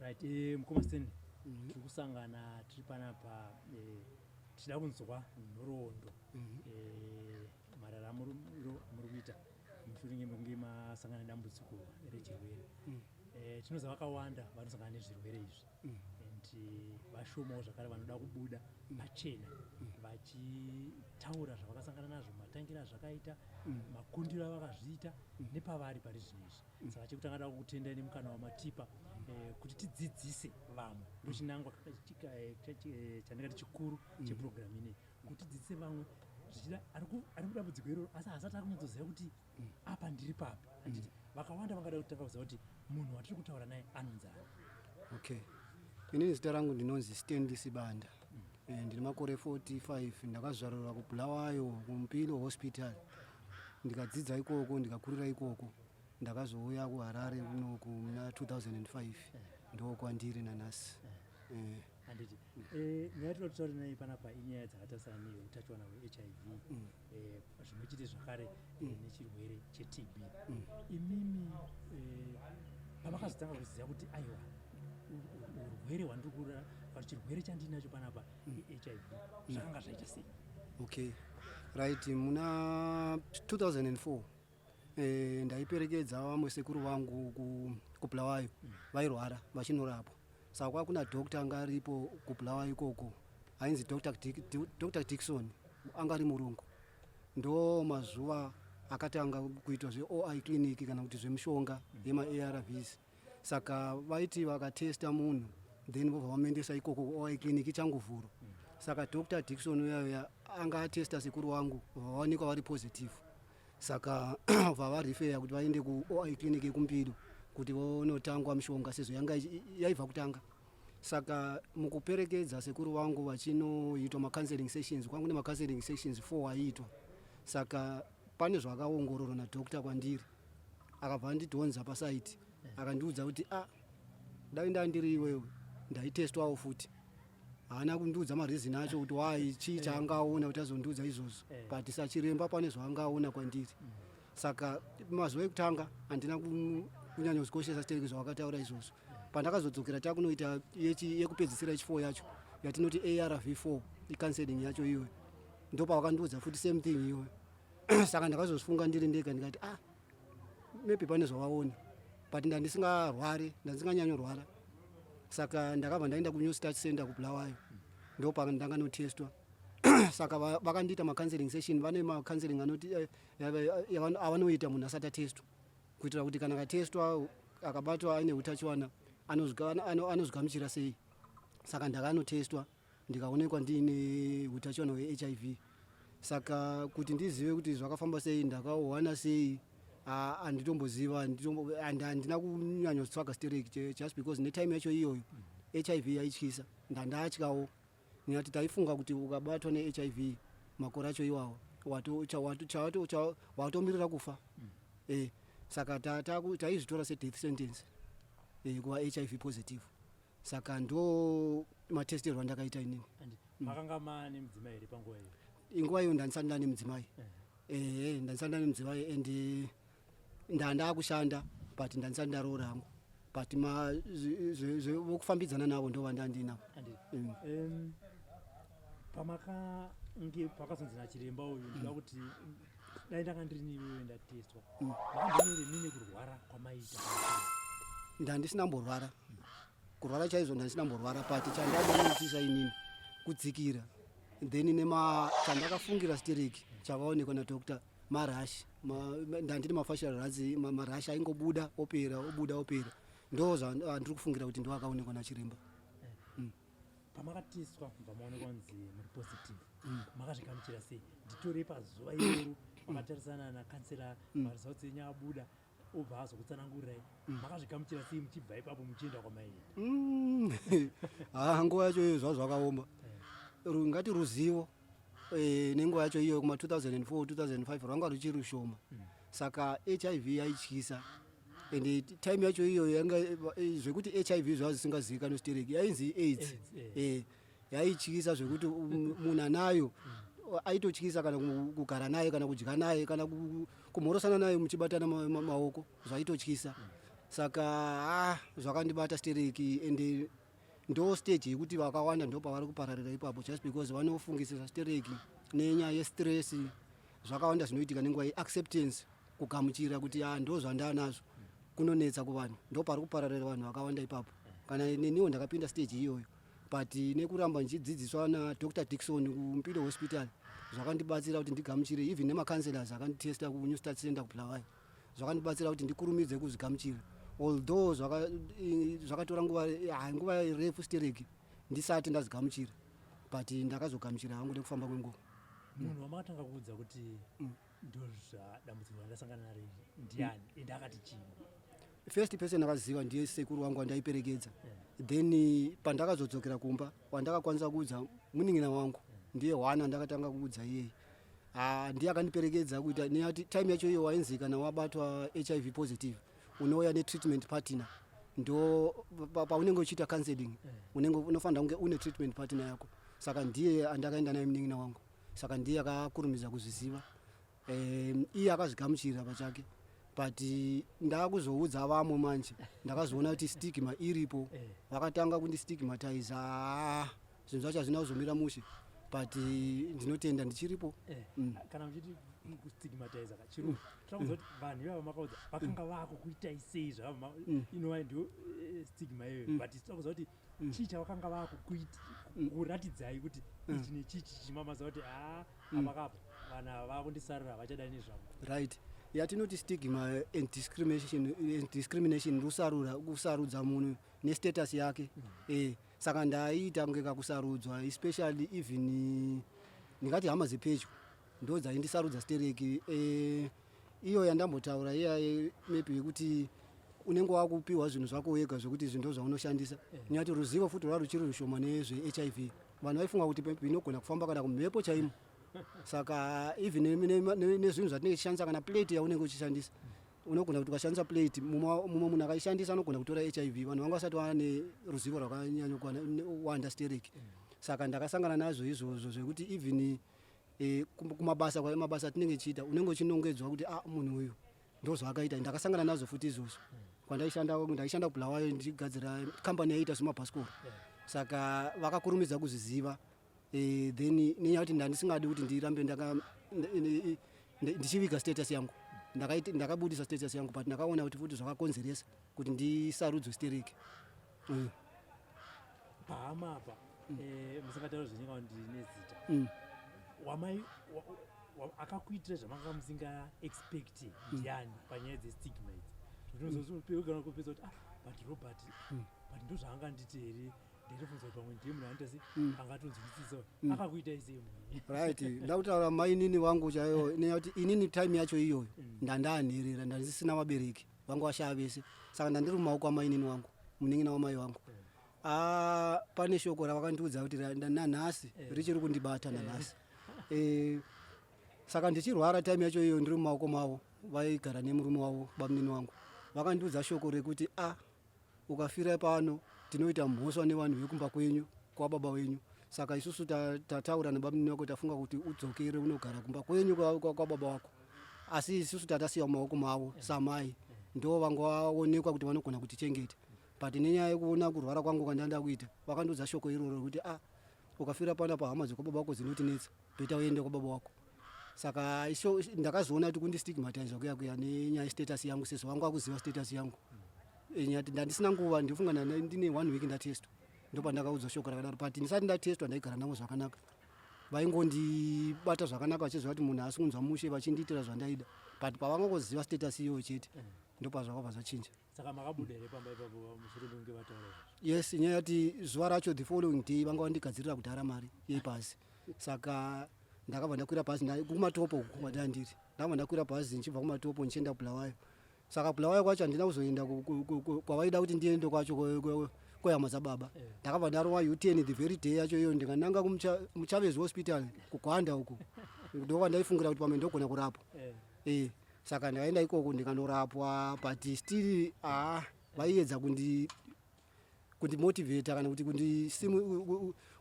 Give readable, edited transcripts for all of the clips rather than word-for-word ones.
Right, mukoma Stanley, tiri kusangana tiri panapa, tichida kunzwa nhoroondo, mararamiro amuri kuita mushure mekunge masangana nedambudziko rechirwere. Tinoziva vakawanda vanosangana nezvirwere izvi and vashomawo zvakare vanoda kubuda pachena vachitaura zvavakasangana nazvo, matangiro azvakaita, makundiro avakazviita nepavari pari zvino izvi. Saka chekutanga da kukutendai nemukana wamatipa kuti tidzidzise vamwe. Ndochinangwa chandingati chikuru chepurogiramu ineyi, kuti tidzidzise vamwe zvichida ari mudambudziko iroro asi haasati akunyatsoziva kuti apa ndiri papi, handiti? Vakawanda vangada kutanga kuziva kuti munhu watiri kutaura naye anonzi ani. Okay, inini zita rangu ndinonzi Stanley Sibanda. Ndine makore 45. Ndakazvarurwa kuBulawayo, kuMpilo Hospital, ndikadzidza ikoko, ndikakurira ikoko. Ndakazouya kuHarare kunoku muna 2005, ndokwandiri nanhasi. Handiti nyaya tinoda kutaura naye panapa inyaya dzakatarisana neutachiwana hweHIV, zvimwe chete zvakare nechirwere cheTB. Imimi pamakazotanga kuziva kuti aiwa, urwere hwandiri kurara kana chirwere chandinacho panapa iHIV, zvakanga zvaita sei? Okay, right, muna 2004 ndaiperekedza vamwe sekuru vangu kuBulawayo, vairwara vachinorapwa. Saka kwakuna doctor anga aripo kuBulawayo ikoko ainzi Dr Dixon, anga ari murungu. Ndo mazuva akatanga kuitwa zveOI clinic kana kuti zvemishonga yemaARVs. Saka vaiti vakatesta munhu, then vobva vamuendesa ikoko kuOI clinic ichangovhurwa. Saka Dr Dixon uyauya anga atesta sekuru wangu, vawanikwa vari positive. Saka vavarefera kuti vaende kuOI clinic yekuMpilo kuti vonotangwa mishonga sezvo yanga yaibva kutanga. Saka mukuperekedza sekuru vangu vachinoitwa macounseling sessions, kwangu nemacounseling sessions 4 aiitwa. Saka pane zvakaongororwa nadoctor kwandiri, akabva andidhonza paside, akandiudza kuti, "A, dai ndandiri iwewe ndaitestwawo futi." Haana kundiudza mareason acho kuti why, chii chaangaona kuti azondiudza izvozvo, but sachiremba pane zvaangaona kwandiri. Saka mazuva ekutanga handina kunyanyozvikoshesa stereki zvavakataura izvozvo. Pandakazodzokera takunoita yekupedzisira, yechi4 yacho yatinoti ARV4, icounseling yacho iyoyo, ndopavakandiudza futi same thing iyoyo. Saka ndakazozvifunga ndiri ndega, ndikati, "Ah, maybe pane zvavaona," but ndandisingarwari, ndandisinganyanyorwara. Saka ndakabva ndaenda kuNew Start Center kuBulawayo, ndopandanganotestwa. Saka vakandiita macounseling session. Vane macounseling anoti avanoita munhu asati atestwa, kuitira kuti kana akatestwa akabatwa aine utachiwana anozvigamuchira sei. Saka ndakanotestwa, ndikaonekwa ndiine utachiwana hweHIV. Saka kuti ndizive kuti zvakafamba sei, ndakawana sei, handitomboziva, handina kunyanyotsvaga stereki, just because netime yacho iyoyo HIV yaityisa. Ndandatyawo nekuti taifunga kuti ukabatwa neHIV makore acho iwawo watomirira kufa. Saka taizvitora sedeath sentence kuva HIV positive. Saka ndo matesterwo andakaita inini. Makanga maane mudzimai here panguva iyo? Inguva iyo ndandisati ndane mudzimai. Ehe, ndandisati ndane mudzimai and ndandakushanda, but ndandisati ndaroora hangu, but vokufambidzana navo ndo vandandinavo. Pamakange pakazonzi nachiremba uyu, ndida kuti dai ndanga ndiri iwewe ndatestwa, makambonere mine kurwara kwamaita? Ndandisina mborwara, kurwara chaizvo ndandisina mborwara, but chandadanoitisa inini kudzikira, then nema chandakafungira stereki chakaonekwa nadoctor, marash. Ndandine mafacial rash, marash aingobuda opera, obuda opera. Ndo zvandiri kufungira kuti ndo akaonekwa nachiremba. Pamakatestwa kubva maonekwa kunzi muri positive, makazvigamuchira sei? Nditore pazuva iroro makatarisana nacounsellor, maresults enyu abuda, obva azokutsanangurirai, makazvigamuchira sei muchibva ipapo muchienda kwamaienda? Ha, nguva yacho iyoyo zvava zvakaoma. Ngati ruzivo nenguva yacho iyoyo kuma 2004 2005 rwanga ruchiri rushoma. Saka HIV yaityisa and time yacho iyoyo yanga zvekuti HIV zvava zvisingazivikanwi stereki, yainzi AIDS. AIDS. Yaityisa zvekuti munhu anayo aitotyisa kana kugara naye, kana kudya naye, kana kumhorosana naye muchibatana maoko, zvaitotyisa. Saka zvakandibata stereki, ende ndo stage yekuti vakawanda ndo pavari kupararira ipapo, just because vanofungisisa stereki nenyaya yestress. Zvakawanda zvinoitika nenguva yeacceptance, kugamuchira kuti a ndo zvandanazvo, kunonetsa kuvanhu. Ndo pari kupararira vanhu vakawanda ipapo. Kana neniwo ndakapinda stage iyoyo, but nekuramba ndichidzidziswa naDr Dixon kuMpilo Hospital, zvakandibatsira kuti ndigamuchire. Even nemacounselors akanditesta kuNew Start Center kuBulawayo, zvakandibatsira kuti ndikurumidze kuzvigamuchira, although zvakatora nguva refu stereki ndisati ndazigamuchira, but ndakazogamuchira hangu nekufamba kwenguva. Munhu wamakatanga kuudza kuti ndozvadambudziko randasangana naro iri ndiani, ende akati chii? First person akaziva ndiye sekuru wangu wandaiperekedza. Then pandakazodzokera kumba, wandakakwanisa kuudza munin'ina wangu, ndiye one andakatanga kuudza iyeye. Ndiye akandiperekedza kuita neyati time yacho iyo wainzi kana wabatwa HIV positive unouya netreatment partner. Ndo paunenge uchiita counseling, unenge unofanira kunge une treatment partner yako. Saka ndiye andakaenda naye, munin'ina wangu. Saka ndiye akakurumidza kuzviziva. Iye akazvigamuchira pachake, but ndakuzoudza vamwe manje, ndakazoona kuti stigma iripo. Vakatanga kundistigmatiza. Zvinhu zvacho hazvina kuzomira mushe, but ndinotenda ndichiripo. Kana muchiti kustigmatiza kachirungu, tinokuziva kuti vanhu ivava makaudza vakanga vakukuitai sei? Zvava inova ndio stigma iyoyo, but tinokuziva kuti chii chavakanga vakukuratidzai kuti ichi nechichi chimamaza kuti haa, apa kapo vanhu ava vakundisarira, havachadai nezvangu. Right, yatinoti stigma and discrimination, rusarura, kusarudza munhu nestatus yake. Saka ndaiita kunge kakusarudzwa, especially even ndingati hama dzepedyo ndo dzaindisarudza stereki. Iyo yandambotaura iya, maybe yekuti unenge wakupiwa zvinhu zvako wega, zvekuti izvi ndo zvaunoshandisa. Nyati ruzivo futi rwa ruchiri rushoma nezveHIV. Vanhu vaifunga kuti maybe inogona kufamba kana kumhepo chaimo. Saka even nezvinhu zvatinenge tichishandisa, kana plate yaunenge uchishandisa, unogona kuti ukashandisa plate, mumwe munhu akaishandisa anogona kutora HIV. Vanhu vanga vasati vane ruzivo rwakanyanya kuwanda stereki. Saka ndakasangana nazvo izvozvo zvekuti even kumabasa, mabasa atinenge tichiita, unenge uchinongedzwa kuti a munhu uyu ndo zvaakaita. Ndakasangana nazvo futi izvozvo kwandaishanda. Ndaishanda kuBulawayo ndichigadzira kambani yaiita zvemabhasikoro. Saka vakakurumidza kuzviziva. Then nenyaya yekuti ndandisingadi kuti ndirambe ndichiviga status yangu, ndakabudisa status yangu, but ndakaona kuti futi zvakakonzeresa kuti ndisarudzwe stereki. Pahama apa, musingataura zvenyika ndine zita, wamai akakuitira zvamanga musinga expect ndiani panyaya dzestigma idzi? Unozopegana kupedza kuti ah, but Robert, but ndo zvaanganditi here? Ndinofunza kuti pamwe ndiye munhu anoita se angatonzwisisa. Akakuitai sei munhu? Right, ndakutaura mainini wangu chaiyo, nenyaya kuti inini time yacho iyoyo ndandanherera, ndandisina vabereki vangu, vashaya vese. Saka ndandiri mumaoko amainini wangu, munin'ina wamai vangu. Pane shoko ravakandiudza kuti nanhasi richiri kundibata nanhasi. Saka ndichirwara time yacho iyoyo, ndiri mumaoko mavo, vaigara nemurume wavo, bamunini wangu, vakandiudza shoko rekuti a ukafira pano tinoita mhosva nevanhu vekumba kwenyu, kwababa wenyu. Saka isusu tataura nebamunini wako, tafunga kuti udzokere unogara kumba kwenyu kwababa wako, asi isusu tatasiya mumaoko mavo samai, ndo vanga vaonekwa kuti vanogona kutichengeta. But nenyaya yekuona kurwara kwangu kwandanda kuita, vakandiudza shoko iroro rekuti a ukafira panapa hama dzekwababa wako dzinotinetsa, better uende kwababa wako. Saka iso ndakazoona kuti kundistigmatiza kuya kuya nenyaya yestatus yangu, sezvo vanga vakuziva status yangu. Nyati ndandisina nguva, ndifunga ndine one week ndatestwa, ndopandakaudzwa shoko rakadaro. But ndisati ndatestwa ndaigara navo zvakanaka, vaingondibata zvakanaka, vachiziva kuti munhu haasi kunzwa mushe, vachindiitira zvandaida. But pavangangoziva status iyoyo chete, ndopazvakabva zvachinja. Saka makabuda here pamba ipapo mushure mekunge vataura izvozvo? Yes, nyaya yati zuva racho, the following day, vanga vandigadzirira kudhara mari yebhazi. Saka ndakabva ndakwira bhazi kuMatopo uku kwandanga ndiri. Ndakabva ndakwira bhazi ndichibva kuMatopo ndichienda Bulawayo. Saka Bulawayo kwacho handina kuzoenda kwavaida kuti ndiende kwacho, kwehama dzababa. Ndakabva ndarova U-turn the very day yacho iyoyo, ndikananga kuMuchave's Hospital kuGwanda uku, ndokwandaifungira kuti pamwe ndogona kurapwa. Saka ndakaenda ikoko ndikanorapwa, but still vaiedza kundimotivata kana kuti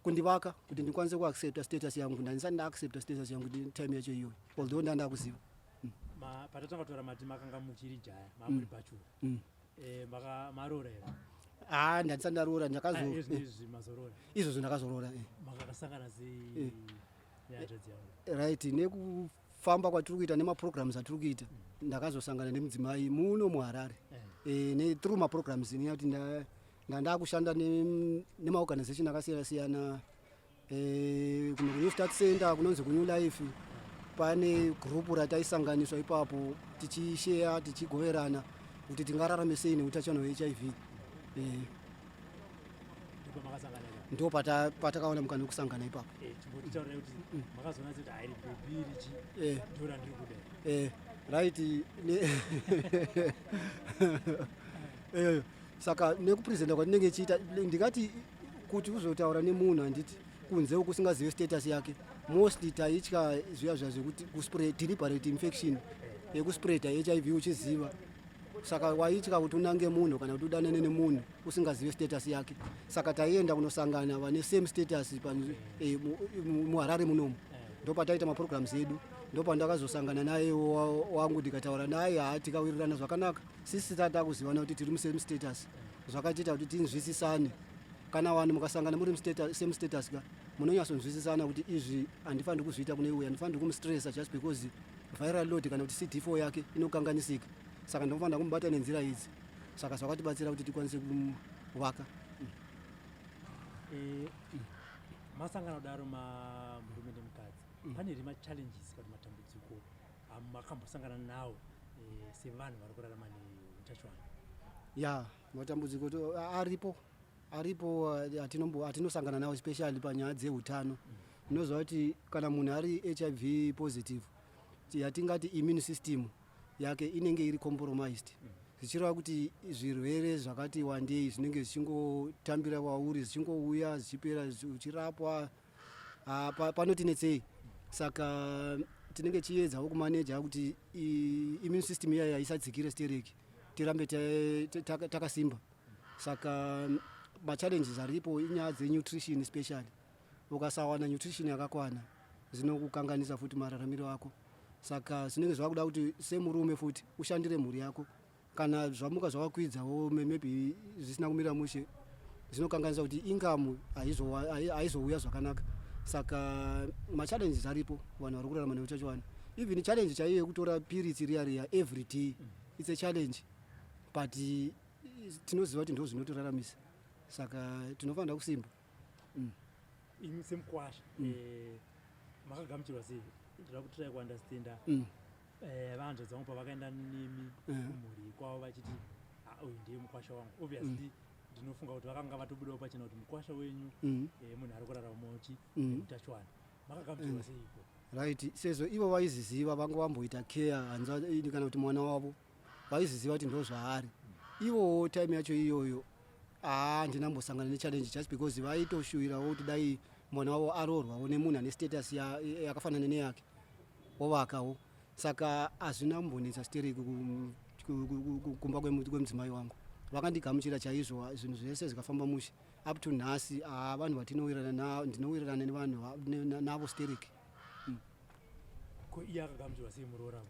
kundivaka kuti ndikwanise kuaccepta status yangu. Ndandisati ndaaccepta status yangu time yacho iyoyo, although ndanda kuziva. Patatanga kutaura mati makanga muchiri jaya, mamuri bachelor. Maroora here? Ha, ndandisati ndaroora. Ndakazo Ah, izvi mazoroora? Izvozvo ndakazoroora. Makakasangana sei nehanzvadzi yangu? Right, nekufamba kwatiri kuita nemaprograms atiri kuita, ndakazosangana nemudzimai muno muHarare through maprograms, nekuti ndandakushanda nemaorganization akasiyana siyana, kuno kuNew Start Center, kunonzi kuNew Life. Pane gurupu rataisanganiswa ipapo, tichisheya, tichigoverana kuti tingararame sei neutachiona hweHIV. Ndipo makasangana ipapo? Ndo patakaona mukana wekusangana ipapo. Chimbotitaurirai kuti makazoona sei kuti hairi bhebhi richi ndo randiri kuda? Right, saka nekupresenta kwatinenge chiita, ndingati kuti uzotaura nemunhu, handiti, kunze uku usingazivi status yake, mostly taitya zviya zviya zvekuti kuspread deliberate infection, yekuspreada HIV uchiziva. Saka waitya kuti unange munhu kana kuti udanane nemunhu usingazivi status yake. Saka taienda kunosangana vane same status muHarare munomu. Ndo pataita maprograms edu, ndo pandakazosangana naye wangu, ndikataura naye. Ha, tikawirirana zvakanaka. Sisi tatakuzivana kuti tiri musame status, zvakatiita kuti tinzwisisane. Kana vanhu mukasangana muri same status ka, munonyatsonzwisisana kuti izvi handifaniri kuzviita kune uyu, handifaniri kumustressa just because viral load kana kuti CD4 yake inokanganisika, saka ndinofanira kumubata nenzira idzi. Saka zvakatibatsira kuti tikwanise kuvaka. Masangana kudaro murume nemukadzi, pane here machallenges kana matambudziko amakambosangana nawo sevanhu vari kurarama neutachiwana? Ya, matambudziko aripo, aripo atinosangana nawo, especially panyaya dzeutano. Unoziva kuti kana munhu ari HIV positive, yatingati immune system yake inenge iri compromised, zvichireva kuti zvirwere zvakati wandei zvinenge zvichingotambira kwauri, zvichingouya, zvichipera, uchirapwa. Ah, panotinetsei. Saka tinenge tichiedzawo kumaneja kuti immune system iyaya isadzikire stereki, tirambe takasimba. Saka machallenges aripo inyaya dzenutrition, especially ukasawana nutrition yakakwana, zvinokukanganisa futi mararamiro ako. Saka zvinenge zvakuda kuti semurume futi ushandire mhuri yako. Kana zvamuka zvakakwidzawo, maybe zvisina kumira mushe, zvinokanganisa kuti income haizouya zvakanaka. Saka machallenges aripo, vanhu vari kurarama neutachiwana. Even challenge chaiyo yekutora piritsi riya riya every day, it's a challenge, but tinoziva kuti ndo zvinotoraramisa, saka tinofanira kusimba. Imi semukwasha, makagamuchirwa sei? Ndoda kutry kuunderstanda vanzvadzi vangu pavakaenda nemi kumhuri kwavo vachiti, "Ah, uyu ndiye mukwasha wangu." Obviously ndinofunga kuti vakanga vatobudawo pachena kuti mukwasha wenyu munhu ari kurarama uchi neutachiwana. Makagamuchirwa seiko? Right, sezvo ivo vaiziziva, vanga vamboita care hanzva kana kuti mwana wavo, vaiziziva kuti ndo zvaari. Ivowo time yacho iyoyo, haa, handinambosangana nechallenge, just because vaitoshuvirawo kuti dai mwana wavo aroorwawo nemunhu ane status yakafanana neyake, wovakawo. Saka hazvina kumbonetsa stereki kumba kwemudzimai wangu. Vakandigamuchira chaizvo, zvinhu zvese zvikafamba mushe up to nhasi. Haa, vanhu vatinowirirana ndinowirirana nevanhu navo stereki. Ko iye akagamuchirwa sei muroora?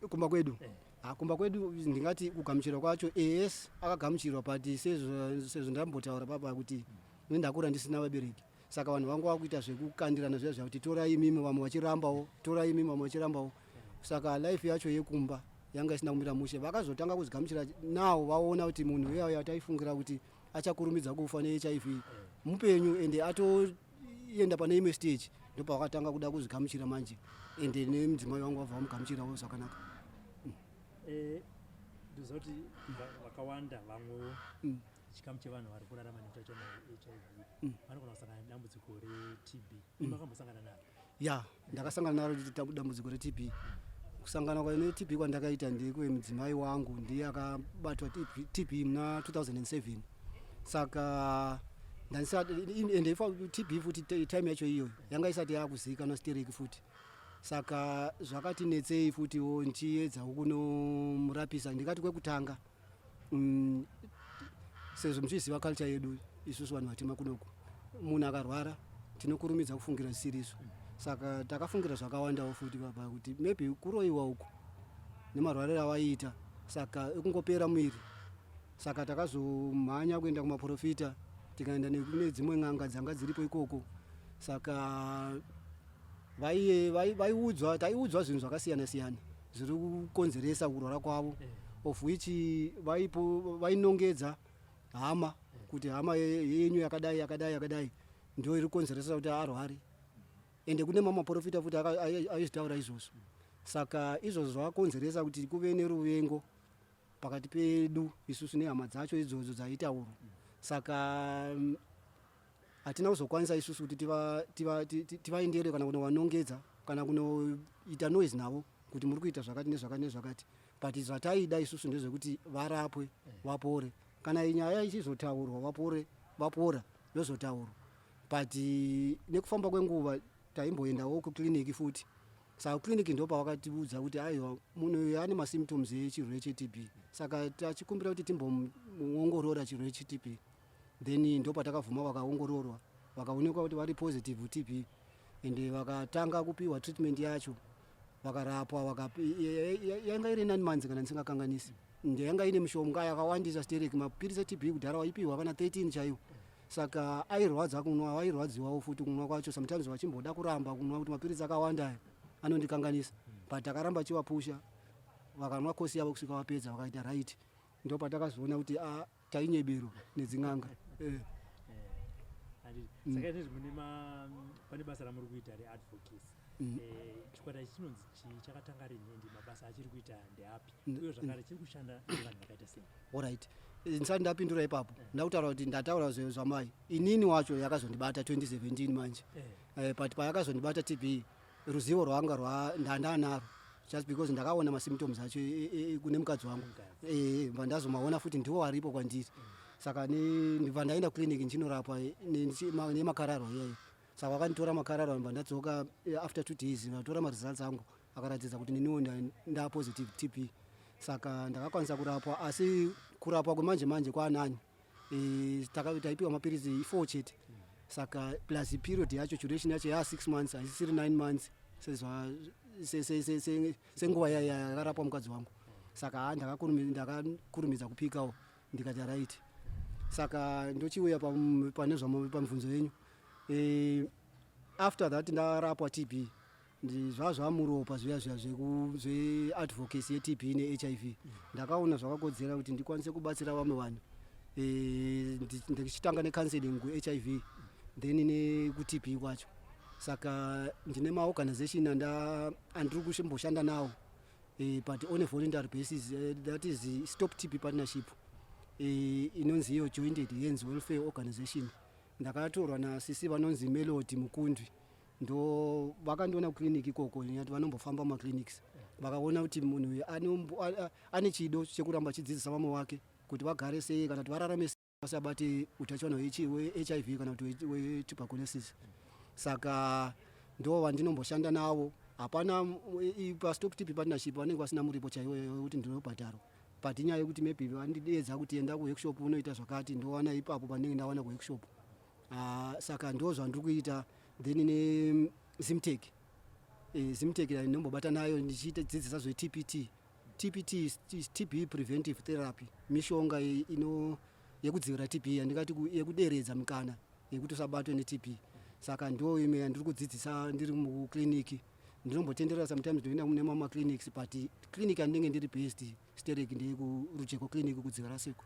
Kumba kwedu? Eh. Ha, kumba kwedu ndingati kugamuchirwa kwacho, es, akagamuchirwa, but sezvo ndambotaura papa kuti ndakura ndisina vabereki, saka vanhu vangu vakuita zvekukandirana zviya zvakuti torai imimi, vamwe vachirambawo, torai imimi, vamwe vachirambawo. Saka life yacho yekumba yanga isina kumira mushe. Vakazotanga kuzigamuchira nawo vaona kuti munhu uya yataifungira kuti achakurumidza kufa neHIV mupenyu, ende atoenda pane imwe stage, ndopavakatanga kuda kuzvigamuchira manje. Ende nemudzimai wangu vabva vamugamuchirawo zvakanaka. Ndinoziva kuti vakawanda vamwewo, chikamu chevanhu vari kurarama neutachiona hweHIV vanogona kusangana nedambudziko reTB. Makambosangana naro? Ya, ndakasangana naro dambudziko reTB. Kusangana kwayo neTB kwandakaita ndekwemudzimai wangu, ndiye akabatwa TB muna 2007. Saka ende TB futi time yacho iyoyo yanga isati yakuzivikanwa stereki futi, saka zvakatinetsei futiwo ndichiedzawo kunomurapisa. Ndingati kwekutanga, sezvo muchiziva culture yedu isusu vanhu vatema kunoku, munhu akarwara tinokurumidza kufungira zvisirizo. Saka takafungira zvakawandawo futi papa kuti maybe kuroyiwa uku nemarwariro avaiita, saka ekungopera muviri. Saka takazomhanya kuenda kumaprofita, tikaenda nekune dzimwe n'anga dzanga dziripo ikoko. Saka vaiudzwa, taiudzwa zvinhu zvakasiyana siyana zviri kukonzeresa kurwara kwavo, of which vaipo vainongedza hama kuti hama yenyu yakadai, yakadai, yakadai ndo iri kukonzeresa kuti arware. Ende kune mamwe maprofita futi aizvitaura izvozvo. Saka izvozvo zvakakonzeresa kuti kuve neruvengo pakati pedu isusu nehama dzacho idzodzo dzaitaurwa. Saka hatina kuzokwanisa isusu kuti tivaendere kana kunovanongedza kana kunoita noise navo kuti muri kuita zvakati nezvakati nezvakati. But zvataida isusu ndezvekuti varapwe, vapore. Kana nyaya ichizotaurwa, vapore, vapora yozotaurwa. But nekufamba kwenguva taimboendawo kukliniki futi. Saka kukliniki ndo pavakatiudza kuti aiwa, munhu uyu ane masymptoms echirwere cheTB, saka tachikumbira kuti timbomuongorora chirwere cheTB. Then ndo patakabvuma, vakaongororwa, vakaonekwa kuti vari positive TB, ende vakatanga kupiwa treatment yacho, vakarapwa. Yanga iri 9 months kana ndisingakanganisi. Ende yanga ine mishonga yakawandisa stereki. Mapirisi eTB kudhara waipiwa kana 13 chaiwo. Saka airwadza kunwa, vairwadziwawo futi kunwa kwacho. Sometimes vachimboda kuramba kunwa kuti mapirisi akawanda aya anondikanganisa, but takaramba chivapusha, vakanwa course yavo kusvika vapedza, vakaita right. Ndo patakazoona kuti a tainyeberwa nedzin'anga. Handiti. Saka izvezvi mune pane basa ramuri kuita readvocacy. Chikwata ichi chinonzi chii? Chakatanga rini? Ende mabasa achiri kuita ndeapi? Uye zvakare chiri kushanda nevanhu vakaita sei? Alright. Ndisati ndapindura ipapo, ndakutaura kuti ndataura zvamai inini wacho yakazondibata 2017 manje. But payakazondibata TB, ruzivo rwanga ndandanaro just because ndakaona masymptoms acho kune mukadzi wangu. Bva ndazomaona futi ndiwo aripo kwandiri. Saka ndibva ndaenda kuclinic ndichinorapwa nemakararwa iyayo. Saka vakanditora makararwa, ndibva ndadzoka after 2 days, vatora maresults angu, akaratidza kuti neniwo ndapositive TB. Saka ndakakwanisa kurapwa, asi kurapwa kwemanje manje kwaanani. Taipiwa mapirizi 4 chete. Saka plus period yacho, duration yacho yaa 6 months, haisisiri 9 months senguva yakarapwa mukadzi wangu. Saka ha ndakakurumidza kupikawo, ndikati right. Saka ndochiuya pane pamubvunzo yenyu. After that ndarapwa TB, zvazvamuropa zviya zviya zveadvocacy yeTB neHIV, ndakaona zvakakodzera kuti ndikwanise kubatsira vamwe vanhu. Ndichitanga necounseling kuHIV, then nekuTB kwacho. Saka ndine maorganization andiri kuchimboshanda nawo, but on a voluntary basis. That is Stop TB Partnership, inonzi iyo Jointed Hands Welfare Organization. Ndakatorwa nasisi vanonzi Melody Mukundwi. Ndo vakandiona kuclinic ikoko, nyati vanombofamba mumaclinics, vakaona kuti munhu uyu ane chido chekuramba achidzidzisa vamwe vake kuti vagare sei kana kuti vararame sei vasabate utachiona hweHIV kana kuti hwetuberculosis. Saka ndo vandinomboshanda navo. Hapana paStop TB Partnership vanenge vasina muripo chaiwo wekuti ndinobhadharwa, but inyaya yekuti maybe vandidedza kuti enda kuworkshop unoita zvakati, ndowana ipapo pandinenge ndawana kuworkshop. Saka ndo zvandiri kuita. Then neZimtech, Zimtech ndinombobata nayo ndichidzidzisa zveTPT. TPT is TB preventive therapy, mishonga ino yekudzivirira TB, yandingati yekuderedza mikana yekuti usabatwe neTB. Saka ndo imwe yandiri kudzidzisa ndiri muclinic. Ndinombotenderera sometimes, ndinoenda mune mamwe maclinics, but clinic yandinenge ndiri based sterek ndeyekuRujeko Clinic kuDzivarasekwa.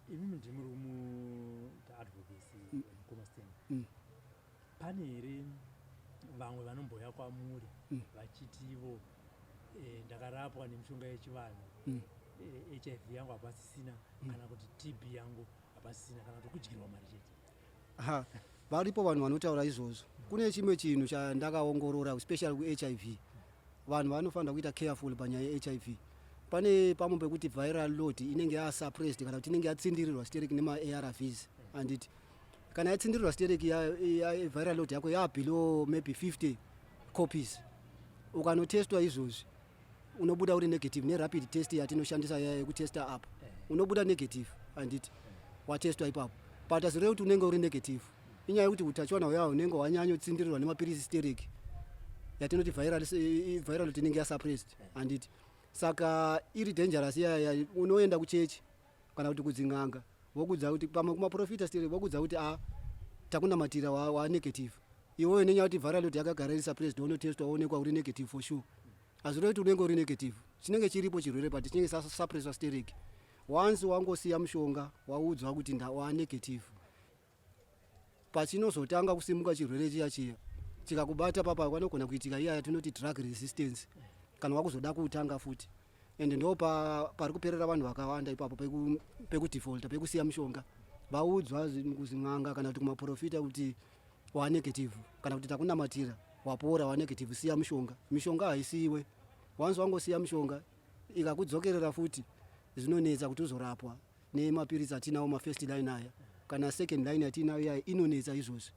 Imimi ndimuri kumuita advocacy, mukoma Stan. Pane here vamwe vanomboya kwamuri vachitivo ndakarapwa nemishonga yechivanhu, HIV yangu hapasisina, kana kuti TB yangu hapasisina, kana kuti kudyirwa mari chete? Ha, varipo vanhu vanotaura izvozvo. Kune chimwe chinhu chandakaongorora, especially kuHIV. Vanhu vanofanira kuita careful panyaya yeHIV. Pane pamwe pekuti viral load inenge yasuppressed kana kuti inenge yatsindirirwa stereki nemaARVs, handiti? Kana yatsindirirwa stereki viral load yako yabelow maybe 50 copies, ukanotestwa izvozvi unobuda uri negative nerapid test yatinoshandisa yekutesta apa. Unobuda negative, handiti? Watestwa ipapo, but hazvireve kuti unenge uri negative. Inyaya yekuti utachiwana huya hunenge hwanyanyotsindirirwa nemapirisi stereki, yatinoti viral load inenge yasuppressed, handiti? Saka iri dangerous iyaya. Unoenda kuchechi kana kuti kudzin'anga, vokudza kuti pamwe kumaprofita still, vokudza kuti a takunamatira, wa negative. Iwewe nenyaya kuti viral load yakagara iri suppressed, unotestwa, woonekwa uri negative for sure. Hazvirevi kuti unenge uri negative, chinenge chiripo chirwere, but chinenge suppresswa stereki. Once wangosiya mushonga, waudzwa kuti wa negative, pachinozotanga kusimuka chirwere chiya chiya chikakubata papa, panogona kuitika iya yatinoti drug resistance kana wakuzoda kuutanga futi. Ende ndo pari kuperera vanhu vakawanda ipapo, pekudefaulta, pekusiya mushonga. Vaudzwa kuzin'anga kana kuti kumaprofita kuti wanegative, kana kuti takunamatira, wapora, wanegative, siya mushonga. Mishonga haisiyiwe. Once wangosiya mushonga, ikakudzokerera futi, zvinonetsa kuti uzorapwa nemapiritsi atinawo, mafirst line aya kana second line yatinayo iya inonetsa izvozvi.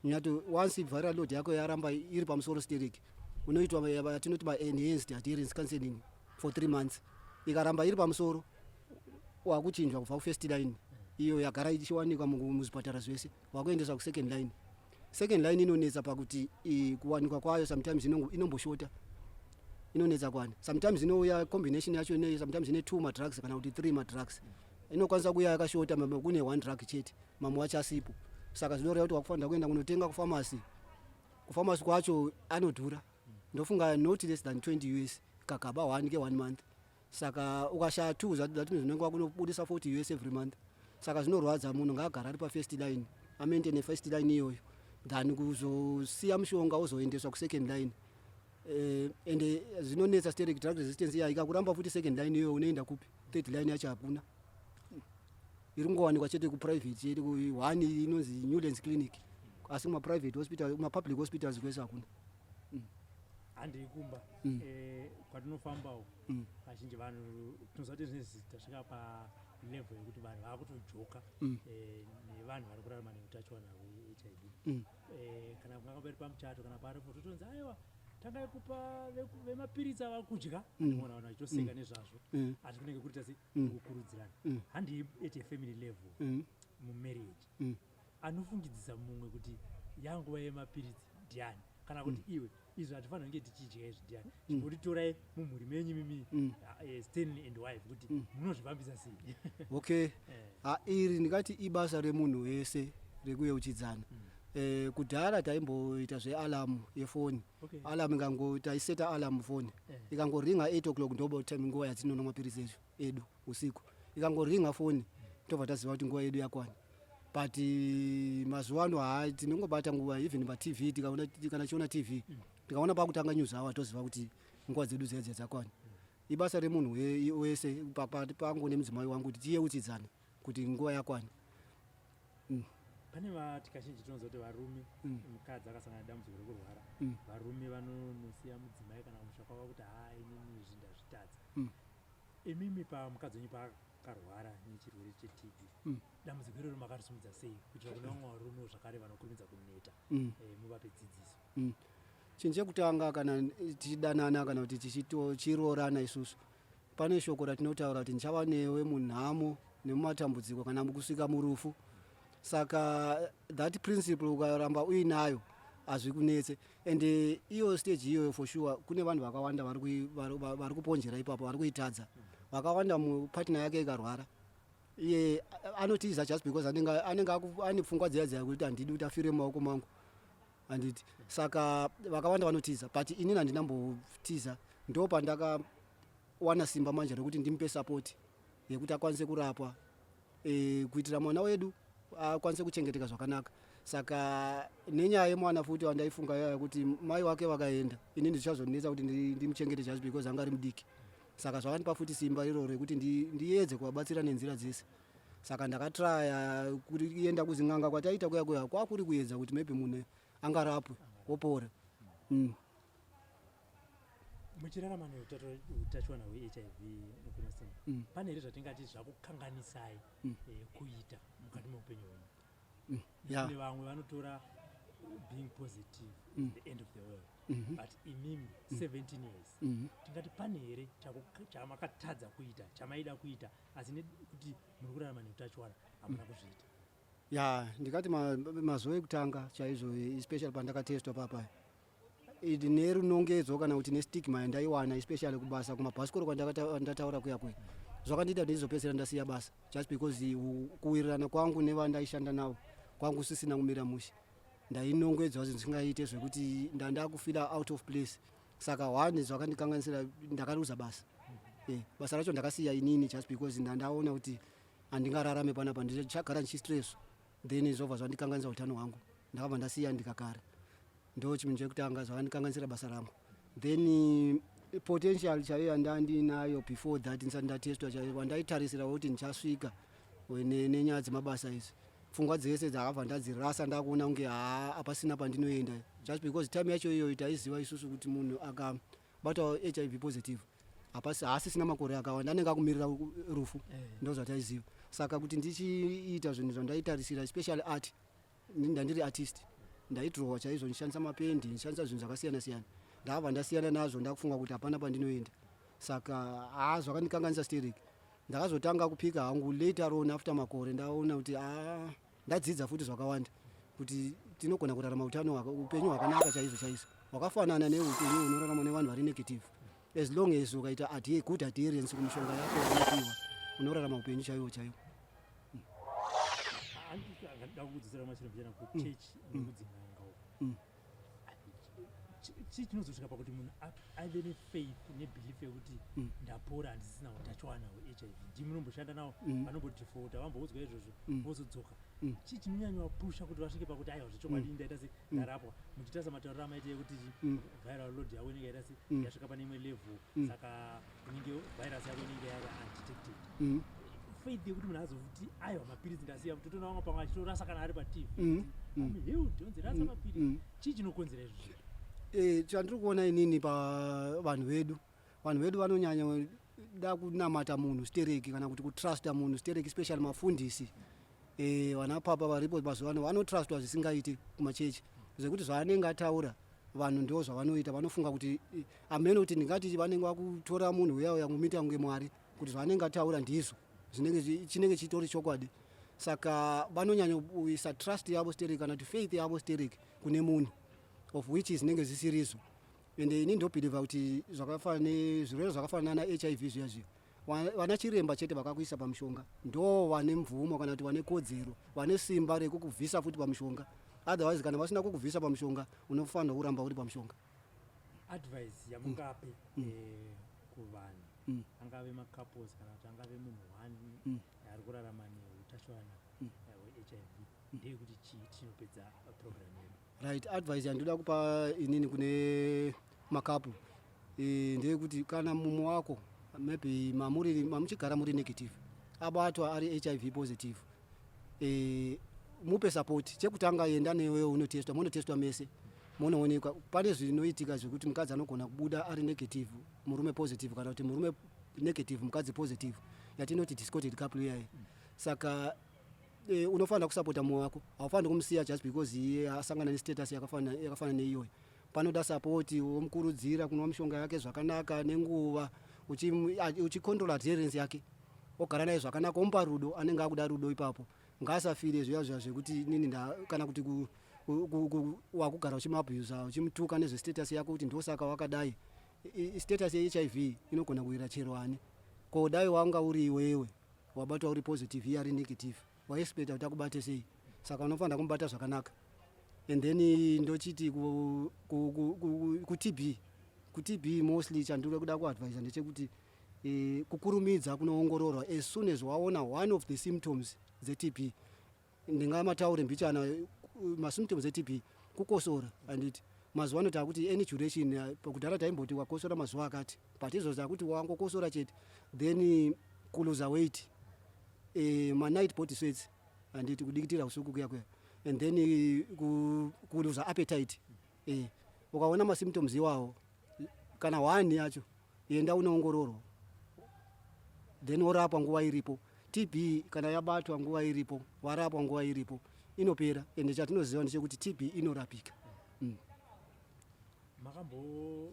Nyato once viral load yako yaramba iri pamusoro stereki, unoitwa yatinoti ma-enhanced adherence counseling for 3 months. Ikaramba iri pamusoro, wakuchinjwa kubva kufirst line iyo yagara ichiwanikwa muzvipatara zvese, wakuendeswa kusecond line. Second line inonetsa pakuti kuwanikwa kwayo sometimes inomboshota, inonetsa kwana. Sometimes inouya combination yacho ine, sometimes ine two madrugs kana kuti three madrugs. Inokwanisa kuuya yakashota, mamwe kune one drug chete, mamwe wacho asipo. Saka zvinoreva kuti wakufanira kuenda kunotenga kufamasi. Kufamasi kwacho anodhura, ndofunga not less than 20 US kagaba one ke one month. Saka ukashaya two, that means unenge wakunobudisa 40 US every month. Saka zvinorwadza. Munhu ngaagara ari pafirst line, amaintaine first line iyoyo, than kuzosiya mushonga wozoendeswa kusecond line. Ende zvinonetsa sterek. Drug resistance iya ikakuramba futi, second line iyoyo unoenda kupi? Third line yacho hakuna, iri kungowanikwa chete kuprivate chete, one inonzi Newlands Clinic, asi kumaprivate hospital, kumapublic hospitals kwese hakuna. Handei kumba. Kwatinofambawo, kazhinji vanhu tinoziva kuti zvinezvi tasvika palevel yekuti vanhu vakutojoka nevanhu vari kurarama neutachiwana hweHIV. Kana kunganga pari pamuchato kana paripo, totonzi aiwa, tangai kupa vemapiritsi ava kudya. Andinoona vanhu vachitoseka nezvazvo, asi kunenge kurita se kukurudzirana. Handei at a family level, mumarriage, anofungidzisa mumwe kuti yanguva yemapiritsi ndiani, kana kuti iwe, izvi hatifanira kunge tichidya izvi, ndiani? Chimbotitorai mumhuri menyu mimi, Stanley and wife, kuti munozvifambisa sei? Okay. Ha, iri ndingati ibasa remunhu wese rekuyeuchidzana. Kudhara taimboita zvealarm yefoni. Alarm ikango, taiseta alarm foni, ikangoringa 8 o'clock, ndobo time, nguva yatinonwa mapiritsi edu edu usiku. Ikangoringa foni, tobva taziva kuti nguva yedu yakwana. But mazuva ano, hai, tinongobata nguva. Even paTV, tikaona, kana chiona TV, tikaona pakutanga news hour, toziva kuti nguva dzedu dziya dziya dzakwana. Ibasa remunhu wese pakati pangu nemudzimai wangu kuti tiyeuchidzane kuti nguva yakwana. Pane vati kazhinji tinoziva kuti varume, mukadzi akasangana nedambudziko rekurwara, varume vanonosiya mudzimai kana kumusha kwavo kuti ha, inini izvi ndazvitadza. Imimi, pamukadzi wenyu paakarwara nechirwere cheTB, dambudziko iroro makarisimudza sei, kuitira kune vamwe varume zvakare vanokurumidza kuneta, muvape dzidziso? Chinhu chekutanga, kana tichidanana kana kuti tichiroorana isusu, pane shoko ratinotaura kuti ndichava newe munhamo nemumatambudziko kana kusvika murufu. Saka that principle ukaramba uinayo, hazvikunetse. And iyo stage iyoyo, for sure kune vanhu vakawanda vari kuponjera ipapo, vari kuitadza vakawanda. Mupartner yake ikarwara, iye anotiza just because anenge ane pfungwa dziya dziya kuti handidi kuti afire mumaoko mangu, handiti? Saka vakawanda vanotiza, but inini handinambotiza. Ndo pandakawana simba manje rekuti ndimupe support yekuti akwanise kurapwa, kuitira mwana wedu akwanise kuchengeteka zvakanaka. Saka nenyaya yemwana futi wandaifunga yaya kuti mai wake vakaenda, inini zvichazonetsa kuti ndimuchengete just because anga ari mudiki. Saka zvakandipa futi simba iroro rekuti ndiedze kuvabatsira nenzira dzese. Saka ndakatraya kuenda kuzin'anga kwataita kuya kuya, kwakuri kuedza kuti maybe munhu angarapwe wopora. Muchirarama neutachiwana hweHIV, mukumasina, pane here zvatingati zvakukanganisai kuita mukati meupenyu hwenyu? Kune vamwe vanotora being positive is the end of the world, but imimi, 17 years, tingati pane here chamakatadza kuita, chamaida kuita, asi nekuti muri kurarama neutachiwana hamuna kuzviita? Ya, ndikati mazuva ekutanga chaizvo, especially pandakatestwa papaya. Nerunongedzo kana kuti nestigma yandaiwana, especially kubasa, kumabhasikoro kwandataura kuya kuya, zvakandiita kuti ndizopedzisira ndasiya basa just because kuwirirana kwangu nevandaishanda navo kwangu sisina kumira mushe. Ndainongedzwa zvinhu zvisingaite, zvekuti ndandakufeela out of place. Saka one, zvakandikanganisira, ndakaruza basa. Basa racho ndakasiya inini just because ndandaona kuti handingararame panapa, ndichagara ndichistress. Then zvobva zvandikanganisa utano hwangu. Ndakabva ndasiya ndikagara. Ndo chinhu chekutanga zvakandikanganisira basa rangu. Then potential chaiyo yandandinayo before that, ndisati ndatestwa chaiyo, wandaitarisira kuti ndichasvika nenyaya dzemabasa idzi, pfungwa dzese dzakabva ndadzirasa. Ndakuona kunge haa, hapasina pandinoenda, just because time yacho iyoyo taiziva isusu kuti munhu akabatwa HIV positive hapasi haasisina makore akawanda, anenge akumirira rufu. Ndo zvataiziva. Saka kuti ndichiita zvinhu zvandaitarisira, especially art, ndandiri artist, ndaidhirowa chaizvo, ndichishandisa mapendi, ndichishandisa zvinhu zvakasiyana siyana, ndakabva ndasiyana nazvo. Ndakufunga kuti hapana pandinoenda. Saka haa, zvakandikanganisa stereki. Ndakazotanga kupika hangu later on, after makore, ndaona kuti haa, ndadzidza futi zvakawanda kuti tinogona kurarama utano, upenyu hwakanaka chaizvo chaizvo, hwakafanana neupenyu hunorarama nevanhu vari negative. As long as ukaita good adherence kumishonga yako yaunopiwa, unorarama upenyu chaiwo chaiwo. Angada kukudzosera mashure mbichana kuchechi nekudzin'anga uko. Chii chinozosvika pakuti munhu ave nefaith nebelief yekuti ndapora, handisisina utachiwana hweHIV? Ndimi munomboshanda navo, vanombodefauta, vamboudzwa izvozvo, vozodzoka. Chii chinonyanyovapusha kuti vasvike pakuti aiwa, zvechokwadi ndaita se ndarapwa? Muchiita sematauriro amaita ekuti viral load yako inenge yaita se yasvika pane imwe level, saka inenge virus yako inenge yari undetected. Faith yekuti munhu azoti aiwa, mapiritsi ndasiya, totoona vamwe pamwe achitorasa kana ari paTV, I'm healed, onzi rasa mapiritsi. Chii chinokonzera izvozvo? Chandiri kuona inini pavanhu vedu, vanhu vedu vanonyanya da kunamata munhu stereki kana kuti kutrusta munhu stereki, especially mafundisi. Vana papa varipo mazuva ano vanotrustwa zvisingaiti kumachechi, zvekuti zvaanenge ataura vanhu ndo zvavanoita. Vanofunga kuti amene kuti ndingati vanenge vakutora munhu uya uya kumuita kunge Mwari, kuti zvaanenge ataura ndizvo zvinenge chinenge chitori chokwadi. Saka vanonyanya kuisa trust yavo stereki kana kuti faith yavo stereki kune munhu, of which zvinenge zvisirizo. Ende ini ndobhilivha kuti zvakafanana nezvirwere zvakafanana naHIV zviya zviya, vana chiremba chete vakakuisa pamushonga ndo vane mvumo kana kuti vane kodzero, vane simba rekukubvisa futi pamushonga. Otherwise, kana vasina kukubvisa pamushonga, unofanira kuramba uri pamushonga. Advice yamungape kuvanhu, angave macouples kana kuti angave munhu one ari kurarama neutachiwana hweHIV, ndeyekuti chii, tinopedza program yedu? Right, advice yandoda kupa inini kune macouple ndeyekuti kana mumwe wako, maybe mamuri mamuchigara muri negative, abatwa ari HIV positive, mupe support. Chekutanga, enda newe unotestwa, munotestwa mese, munoonekwa. Pane zvinoitika zvekuti mukadzi anogona kubuda ari negative, murume positive, kana kuti murume negative, mukadzi positive, yatinoti discordant couple iyayi. Saka unofanira kusapota mumwe wako, haufaniri kumusiya just because iye asangana nestatus yakafanana neiyoyo. Panoda support, womukurudzira kunwa mishonga yake zvakanaka nenguva, uchicontrol adherence yake, ogara naye zvakanaka, omupa rudo. Anenge akuda rudo ipapo. Ngaasafire zviya zviya zvekuti nini kana kuti wakugara uchimuabusa, uchimutuka nezvestatus yako kuti ndosaka wakadai. Status yeHIV inogona kuwira chero ani. Ko dai wanga uri iwewe wabatwa uri positive, iye ari negative, waiexpecta kuti akubate sei? Saka unofanira kumubata zvakanaka. And then ndochiti kuTB, kuTB mostly chandiri kuda kuadvisa ndechekuti kukurumidza kunoongororwa as soon as waona one of the symptoms dzeTB. Ndingamataure mbichana masymptoms eTB. Kukosora, handiti mazuva ano takuti any duration? Kudhara taimboti wakosora mazuva akati, but izvo takuti wangokosora chete. Then kuluza weight, manight body sweats, handiti kudikitira usiku kuya kuya, and then kuluza appetite. Ukaona masymptoms iwawo, kana one yacho, enda unoongororwa, then worapwa nguva iripo. TB kana yabatwa nguva iripo, warapwa nguva iripo, inopera. Ende chatinoziva ndechekuti TB inorapika. Makambosvika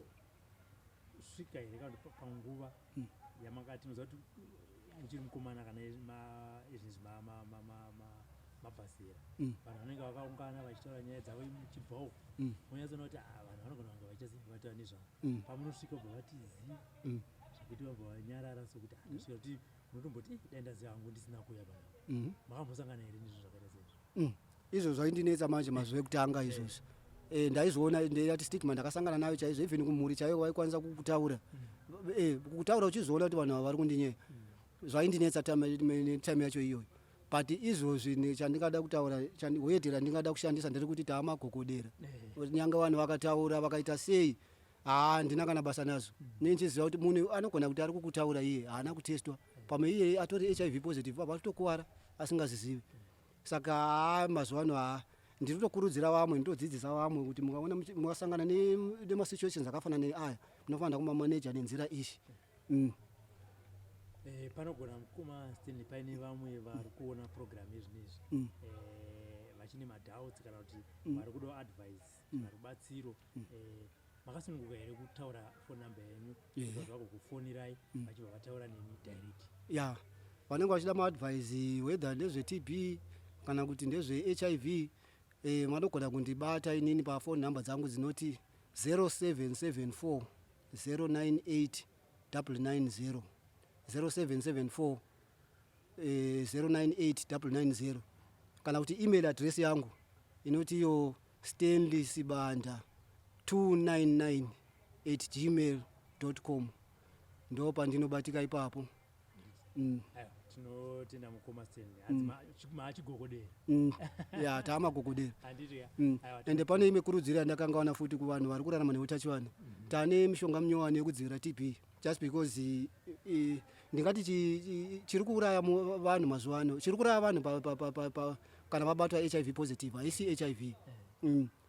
here kana kuti panguva yamakati, muziva kuti muchiri mukomana kana izvinzvi mabva zera, vanhu vanenge vakaungana vachitaura nyaya dzavo, muchibvawo, monyatsoona kuti ah, vanhu Vanogona kunge vachiita sei, vataura nezvavo. Pamunosvika ubva vati zi zvekuti vabva vanyarara, sokuti handosvika kuti unotomboti, "Eh, dai ndaziva hangu ndisina kuuya panapa." Makambosangana here nezvo zvakaita seizvo? Izvo zvaindinetsa manje mazuva ekutanga izvozvo. Ndaizviona ndeyati stigma ndakasangana nayo chaizvo. Even kumhuri chaiyo vaikwanisa kukutaura, kukutaura uchizoona kuti vanhu ava vari kundinyeya. Zvaindinetsa time yacho iyoyo, but izvozvi chandingada kutaura, word randingada kushandisa nderekuti taamagogodera. Nyange vanhu vakataura vakaita sei, haa, handina kana basa nazvo. Nenchiziva kuti munhu anogona kuti ari kukutaura iye haana kutestwa, pamwe iye atori HIV positive, pabva atotokuvara asingazizivi. Saka haa, mazuva ano haa, ndiri kutokurudzira vamwe, nditodzidzisa vamwe kuti mukaona mukasangana nemasituations akafanana neaya, munofanira kumamaneja nenzira iyi. Panogona, mukoma Stanley, paine vamwe vari kuona program yezvinezvi vachine madoubts kana kuti vari kudawo advice kana rubatsiro. Makasununguka here kutaura phone number yenyu? Yeah. Kuti vagokufonirai vachibva vataura nemi direct. Ya, vanenge vachida maadvice, whether ndezveTB kana kuti ndezveHIV, vanogona kundibata inini pafone number dzangu dzinoti 0774 098 990, 0774 098 990, kana kuti email address yangu inoti iyo stanleysibanda299@gmail.com. Ndo pandinobatika ipapo. Aiwa, tinotenda mukoma Stanley. Hanzi maachigogodera. Ya, taamagogodera. Handiti ya? Aiwa. Ende pane imwe kurudziro yandakangawana futi kuvanhu vari kurarama neutachiwana. Tane mishonga minyowani yekudzivirira TB, just because ndingati chiri kuuraya vanhu mazuva ano, chiri kuuraya vanhu kana vabatwa HIV positive haisi HIV,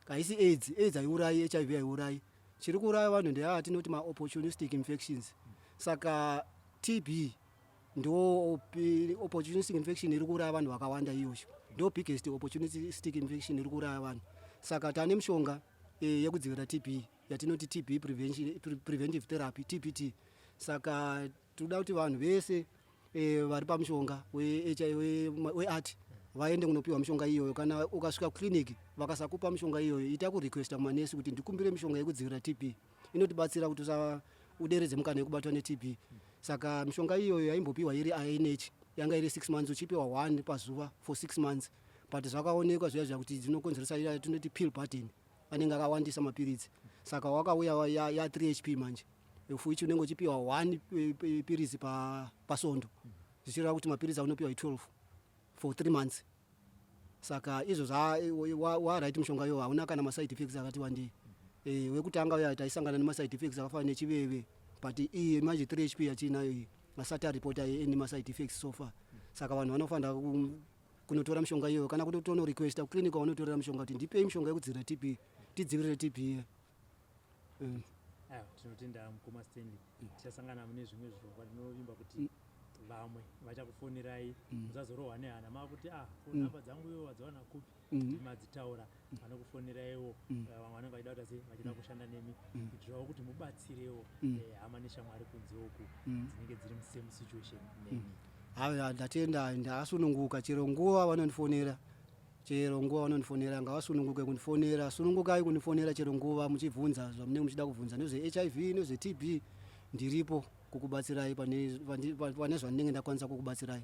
haisi AIDS. AIDS haiurayi, HIV haiurayi. Chiri kuuraya vanhu ndeaya tinoti maopportunistic infections. Saka TB ndo opportunistic infection iri kuuraya vanhu vakawanda iyosho, ndo biggest opportunistic infection iri kuuraya vanhu. Saka tane mishonga yekudzivirira TB yatinoti TB prevention, preventive therapy, TPT. Saka tinoda kuti vanhu vese vari pamushonga weART vaende kunopiwa mishonga iyoyo. Kana ukasvika kuclinic vakasakupa mishonga iyoyo, ita kurequesta kumanesi kuti ndikumbire mishonga yekudzivirira TB, inotibatsira kuti usa uderedze mukana wekubatwa neTB. Saka mishonga iyoyo yaimbopiwa iri INH, yanga iri 6 months, uchipiwa one pazuva for 6 months, but zvakaonekwa zviya zviya kuti dzinokonzeresa iya tinoti pill burden, anenge akawandisa mapiritsi. Saka wakauya ya 3 HP manje, of which unenge uchipiwa one piritsi pasondo, zvichireva kuti mapiritsi aunopiwa i12 for 3 months. Saka izvo waright, mushonga iyoyo hauna kana maside effects akati wandei. Wekutanga uya taisangana nemaside effects akafanana nechiveve, but iyi manje 3 HP yatiinayo iyi asati aripota any maside effects so far. Saka vanhu vanofanira kunotora mishonga iyoyo, kana kuti tonorequesta kuclinic vanotorera mishonga kuti ndipei mishonga yekudzivirira TB, tidzivirire TB. Aiwa, tinotenda mukoma Stanley. Tichasangana mune zvimwe zvirongwa. Ndinovimba kuti vamwe vachakufonirai, musazorohwa nehana makuti, "Ah, phone namba dzangu iwo wadziwana kupi?" Ndimadzitaura, vanokufoniraiwo. Vamwe vanenge vachida kuita sei, vachida kushanda nemi kuitirawo kuti mubatsirewo hama neshamwari kunze uku dzinenge dziri musame situation nemi. Haya, ndatenda, ndasununguka. Chero nguva vanondifonera, chero nguva vanondifonera, ngavasununguke kundifonera. Sunungukai kundifonera chero nguva muchibvunza zvamunenge muchida kubvunza nezveHIV, nezveTB. Ndiripo kukubatsirai pane zvandinenge ndakwanisa kukubatsirai.